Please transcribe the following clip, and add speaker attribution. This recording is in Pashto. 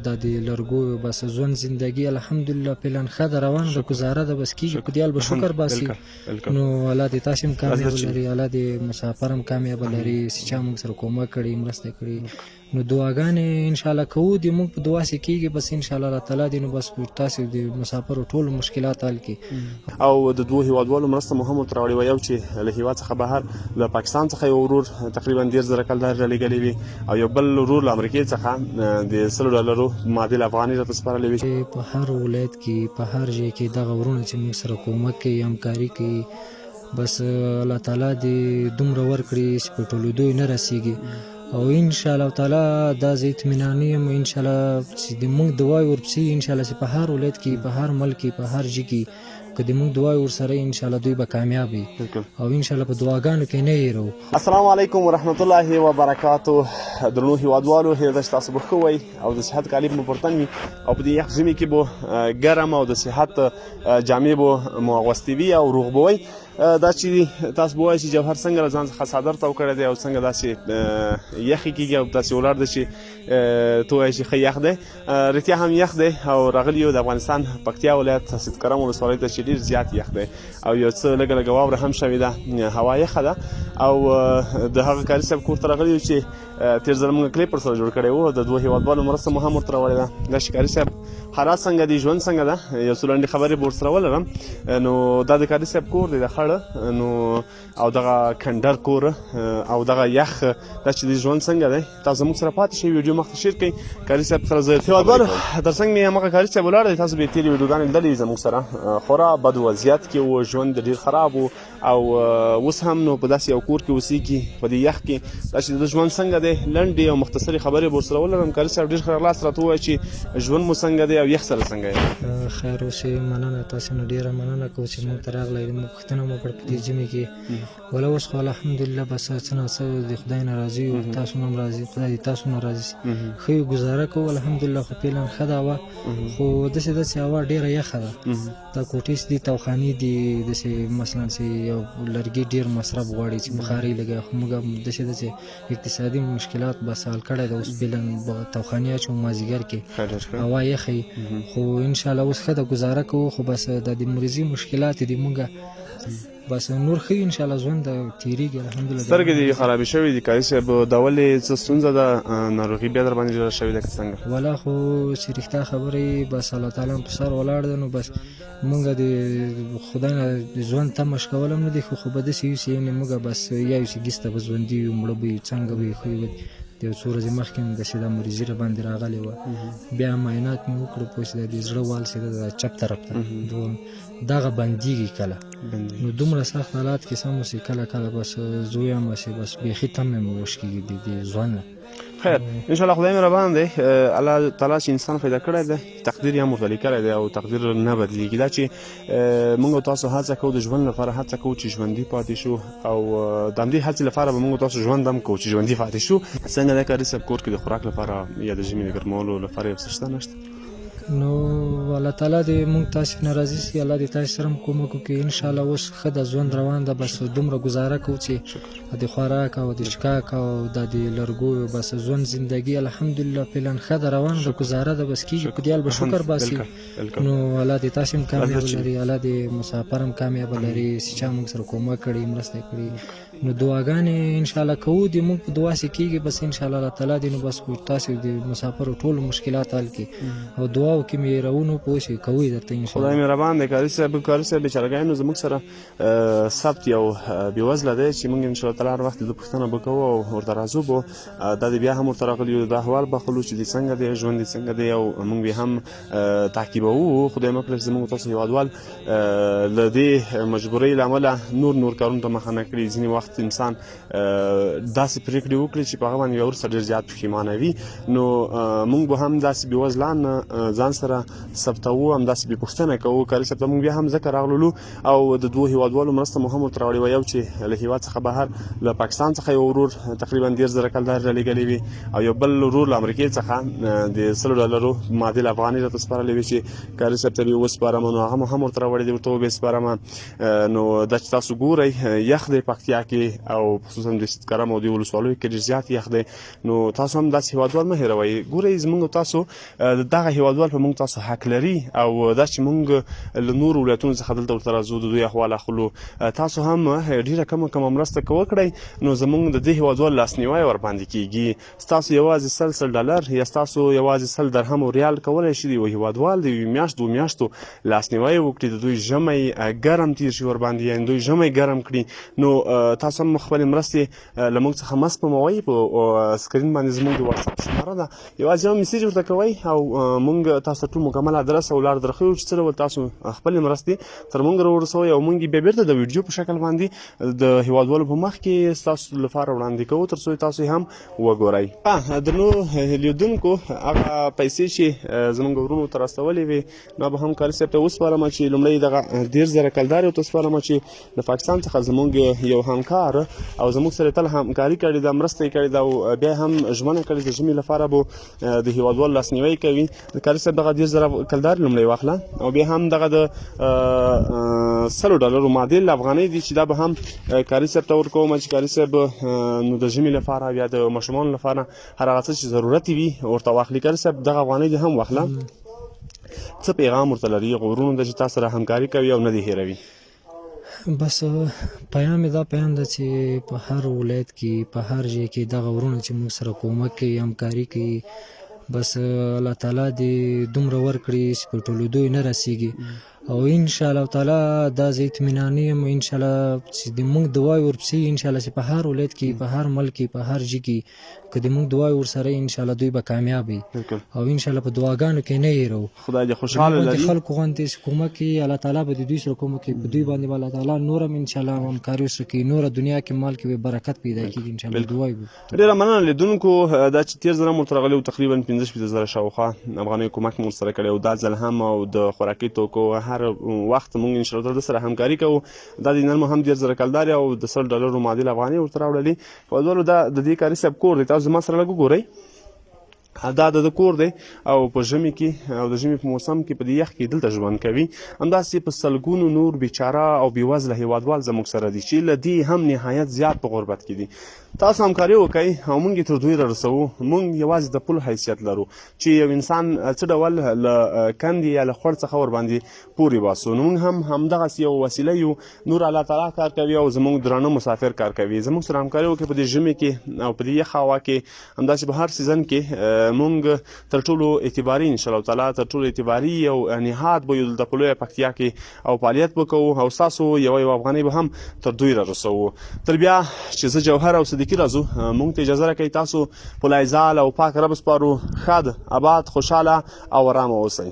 Speaker 1: دا د لرګو بس ژوند زندگی الحمدلله فعلا ښه ده، روانه ده، ګزاره ده، بس کیږي، په دې حال به شکر باسي. نو الله دې تاسو هم کامیاب لري، الله دې مسافر هم کامیاب لري چې چا موږ سره کومک کړي، مرسته کړي. نو دعاګانې ان شاء الله کوو، د موږ په دعا سي کیږي بس ان شاء الله. الله تعالی دې نو بس تاسو د مسافرو ټول مشکلات حل کړي.
Speaker 2: او د دوو هیوادوالو مرسته مو هم ورته راوړې وه، یو چې له هیواد څخه بهر له پاکستان څخه یو ورور تقریبا 30,000 کلدارې رالیږلې وي او یو بل ورور له امریکې څخه د 100 ډالرو معادل افغانۍ راته سپارلې وي.
Speaker 1: په هر ولایت کې، په هر ځای کې دغه ورونه چې موږ سره کومک کوي، همکاري کوي، بس الله تعالی دې دومره ورکړي چې په ټولو دوی نه رسیږي. او ان شاء الله تعالی دا زه اطمیناني یم ان شاء الله چې د موږ دعا ورپسې ان شاء الله چې په هر ولایت کې، په هر ملک کې، په هر ځای کې که د موږ دعا ورسره ان شاء الله دوی به کامیاب وي او ان شاء الله په دعاګانو کې نه هېرو.
Speaker 2: السلام علیکم ورحمت الله وبرکاتو. درنو هیوادوالو، هیله ده چې تاسو به ښه وئ او د صحت کالي به مو پر تن وي او په دې یخ ژمي کې به ګرم او د صحت جامې به مو اغوستې وي او روغ به وئ. دا چې تاسو به وایئ چې جوهر څنګه له ځان څخه څادر تاو کړی دی او څنګه داسې یخې کېږي او داسې ولاړ دی چې ته وایې چې ښه یخ دی. رښتیا هم یخ دی او راغلي یو د افغانستان پکتیا ولایت سید کرم ولسوالۍ ته چې ډېر زیات یخ دی او یو څه لږه لږه واوره هم شوې ده، هوا یخه ده. او د هغه قاري صاحب کور ته راغلي یو چې تېر ځل موږ کلیپ ورسره جوړ کړی وو. د دوو هیوادوالو مرسته مو هم ورته راوړې ده. دا چې قاري صاحب حالات څنګه دي، ژوند څنګه ده، یو څو لنډې خبرې به ورسره ولرم. نو دا د قاري صاحب کور دی، د خړ نو او دغه کنډر کور او دغه یخ، دا چې د ژوند څنګه دی، تاسو زموږ سره پاتې شئ، ویډیو مخته شیر کړئ. قاري صاحب سره زه هیوادوالو تر څنګ مې همغه قاري صاحب ولاړ دی. تاسو به یې تېرې ویډیوګانې لیدلې وي، زموږ سره خورا بد وضعیت کې و، ژوند ډېر خراب و او اوس هم نو په داسې یو کور کې اوسېږي په دې یخ کې. دا چې د ژوند څنګه دی، لنډې او مختصرې خبرې به ورسره ولرم. قاري صاحب، ډېر ښه راغلاست، راته ووایه چې ژوند مو څنګه دی او یخ سره څنګه یې؟
Speaker 1: خیر اوسې، مننه، تاسو نه ډېره مننه کوو چې موږ ته راغلی، موږ پوښتنه مو وکړه په دې ژمي کې. ولا اوس خو الحمدلله بس څه نا څه د خدای نه راضي یو، تاسو نه هم راضي، خدای دې تاسو نه راضي سي. ښه یو ګزاره کوو الحمدلله. خو فعلا ښه ده هوا، خو داسې داسې هوا ډېره یخه ده. دا کوټې چې دي، توخانې دي، داسې مثلا چې یو لرګي ډېر مصرف غواړي چې بخارۍ لګوي، خو موږ داسې داسې اقتصادي مشکلات بس حل کړی ده. اوس فعلا توخانې اچوو، مازدیګر کې هوا یخه وي، خو انشاءالله اوس ښه ده، ګزاره کوو. خو بس دا د مریضي مشکلات دي موږ، بس نور ښه ان شاء الله ژوند تیریږي الحمدلله.
Speaker 2: سترګې دې خرابې شوې دي قاري صاحب، دا ولې؟ څه ستونزه ده؟ ناروغي بیا در باندې ډېره شوې ده که څنګه؟
Speaker 1: ولا خو چې رښتیا خبرې، بس الله تعالی هم په سر ولاړ دی، نو بس مونږ د خدای نه د ژوند تمه شکول هم نه دي. خو به داسې یو چې یعنې موږ بس یا یو چې ګیسته به ژوندي یو، مړه به یو، څنګه به یو، ښه یو. د یو څو ورځې مخکې هم داسې دا مریضي را باندې راغلې وه، بیا معاینات مې وکړو، پوه چې د زړه وال چې ده چپ طرف ته دغه بندیږي کله، نو دومره سخت حالات کې سم اوسې، کله کله بس زوی هم اوسې، بس بیخي تمه مې وشکېږي د دې ژوند نه.
Speaker 2: خیر ان شاء الله، خدای مهربان دی. الله تعالی چې انسان پیدا کړی دی، تقدیر یې هم ورته لیکلی دی او تقدیر نه بدلیږي. دا چې موږ تاسو هڅه کوو، د ژوند لپاره هڅه کوو چې ژوندي پاتې شو او د همدې هڅې لپاره به موږ تاسو ژوند هم کوو چې ژوندي پاتې شو. څنګه دی قاري صاحب، کور کې د خوراک لپاره یا د ژمي د ګرمولو لپاره یو څه شته نشته؟
Speaker 1: نو الله تعالی دې مونږ تاسو نه راضي سي، الله دې تاسو سره هم کومک وکړي ان شاء الله. اوس ښه د ژوند روان ده، بس دومره ګزاره کوو چې د خوراک او د څښاک او د لرګو بس ژوند زندگی الحمدلله فعلا ښه ده، روان ده، ګزاره ده، بس کیږي، په دې حال به شکر باسي. نو الله دې تاسو هم کامیاب لري، الله دې مسافر هم کامیاب لري چې چا موږ سره کومک کړي، مرسته کړي. نو دعاګانې ان شاء الله کوو، د موږ په دعا سي کیږي بس ان شاء الله. الله تعالی دې نو بس تاسو د مسافرو ټول مشکلات حل کړي او دعاو کې مې راونو پوه شي کوي درته ان شاء
Speaker 2: الله. خدای مهربان دی. قاري صاحب، قاري صاحب بیچارهګانو زموږ سره ثبت یو بېوزله دی چې موږ ان شاء الله تعالی هر وخت د پوښتنه به کوو او ورته راځو به. دا دی بیا هم ورته راغلي یو، دا احوال به اخلو چې دی څنګه دی، ژوند دی څنګه دی او موږ به هم تعقیبوو. خدای مه کړه چې زموږ تاسو هیوادوال له دې مجبورۍ له امله نور نور کارونو ته مخه نه کړي. ځینې وخت انسان داسې پرېکړې وکړي چې په هغه باندې بیا وروسته ډېر زیات پښیمانه وي. نو موږ به هم داسې بېوزلان ځان سره ثبتوو، همداسې بې پوښتنه کوو. قاري صاحب ته موږ بیا هم ځکه راغللو او د دوو هیوادوالو مرسته مو هم ورته راوړې وه، یو چې له هیواد څخه بهر له پاکستان څخه یو ورور تقریبا 30,000 کلدارې رالیږلې وي او یو بل ورور له امریکې څخه د 100 ډالرو معادل افغانۍ راته سپارلې وي چې قاري صاحب ته به یې وسپارم. نو هغه مو هم ورته راوړې دي، ورته وبې سپارم. نو دا چې تاسو ګورئ، یخ دی پکتیا کې. کې او خصوصا د سیدکرم او د ولسوالیو کې ډېر زیات یخ دی. نو تاسو هم داسې هیوادوال مه هېروئ. ګورئ، زموږ تاسو دغه هیوادوال په موږ تاسو حق لري، او دا چې موږ له نورو ولایتونو څخه دلته ورته راځو، د دوی احوال اخلو، تاسو هم ډېره کمه کمه مرسته که وکړئ نو زموږ د دې هیوادوال لاسنیوی ورباندې کېږي. ستاسو یوازې سل سل ډالر یا ستاسو یوازې 100 درهم او ریال کولای شي د یو هیوادوال د یوې میاشت دوو میاشتو لاسنیوی وکړي، د دوی ژمی ګرم تیر شي ورباندې، یعنې دوی ژمی ګرم کړي. نو تاسو هم خپلې مرستې له موږ څخه مه سپموئ. په سکرین باندې زموږ د واتساپ شماره ده، یوازې یو میسج ورته کوئ او موږ تاسو ته ټول مکمل ادرس او لار درښیو چې څه ډول تاسو خپلې مرستې تر موږ راورسوئ، او موږ یې بیا بېرته د ویډیو په شکل باندې د هیوادوالو په مخ کې ستاسو لپاره وړاندې کوو، تر څو تاسو هم وګورئ. درنو لیدونکو، هغه پیسې چې زموږ وروڼو ته راستولې وې نو به هم قاري صاحب ته وسپارم چې لومړی دغه 30,000 کلدارې ورته وسپارم چې له پاکستان څخه زموږ یو همکار او زموږ سره تل همکاري کړې ده، مرسته یې کړې ده او بیا هم ژمنه کړې د ژمي لپاره به د هیوادوالو لاسنیوی کوي. د قاري صاحب دغه 30,000 کلدارې لومړی واخله او بیا هم دغه د 100 ډالرو معادل افغانۍ دي چې دا به هم قاري صاحب ته ورکوم چې قاري صاحب نو د ژمي لپاره یا د ماشومانو لپاره هر هغه څه چې ضرورت وي ورته واخلي. قاري صاحب دغه افغانۍ دې هم واخله. څه پیغام ورته لري هغو وروڼو ته چې تا سره همکاري کوي او نه دې هېروي؟
Speaker 1: بس پیام دا پیام ده چې په هر ولایت کې، په هر ځای کې دغه ورونه چې موږ سره کومک کوي، همکاري کوي، بس الله تعالی دې دومره ورکړي چې په ټولو دوی نه رسیږي، او ان شاء الله تعالی دا زه اطمیناني یم ان شاء الله چې د موږ دعا ورپسې ان شاء الله چې په هر ولایت کې، په هر ملک کې، په هر ځای کې که د موږ دعا ورسره ان شاء الله دوی به کامیاب وي، او ان شاء الله په دعاګانو کې نه هېروو.
Speaker 2: خدای دې خوشحاله لري.
Speaker 1: خلکو غوندې چې کومک کوي، الله تعالی به د دوی سره کومک کوي، په دوی باندې به الله تعالی نور هم ان شاء الله همکاري ورسره کوي، نوره دنیا کې مال کې به برکت پیدا کېږي ان شاء الله. دعا وي.
Speaker 2: ډېره مننه لیدونکو، دا چې تېر ځل هم ورته راغلي وو تقریبا 65,000 شاوخوا افغانیو کومک مو ورسره کړی او دا ځل هم، او د خوراکي توکو هر وخت موږ ان شاء الله سره همکاري کوو. دا د نن مو هم 30,000 کلدارې او د 100 ډالرو معادل افغانۍ ورته راوړلې. هېوادوالو، دا د دې قاري صاحب کور دی، تاسو زما سره لږ وګورئ. دا د ده کور دی او په ژمي کې او د ژمي په موسم کې په دې یخ کې دلته ژوند کوي. همداسې په سلګونو نور بیچاره او بېوزله هېوادوال زموږ سره دي چې له دې هم نهایت زیات په غربت کې دي. تاسو همکاري وکړئ او موږ یې تر دوی رارسوو. موږ یوازې د پل حیثیت لرو چې یو انسان څه ډول له کندې یا له خوړ څخه ورباندې پورې باسو، نو موږ هم همدغسې یو وسیله یو. نور الله تعالی کار کوي او زموږ درانه مسافر کار کوي. زموږ سره همکاري وکړي په دې ژمي کې او په دې یخه هوا کې، همداسې په هر سیزن کې مونږ تر ټولو اعتباري ان شاء الله تعالی تر ټولو اعتباري یو نهاد به یو دلته په لویه پکتیا کې او فعالیت به کوو، او ستاسو یوه یوه افغانۍ به هم تر دوی را رسوو. تر بیا چې زه جوهر او صدیقي راځو، مونږ ته اجازه راکړئ، تاسو په لایزال او پاک رب سپارو. ښاد، آباد، خوشحاله او ارامه اوسئ.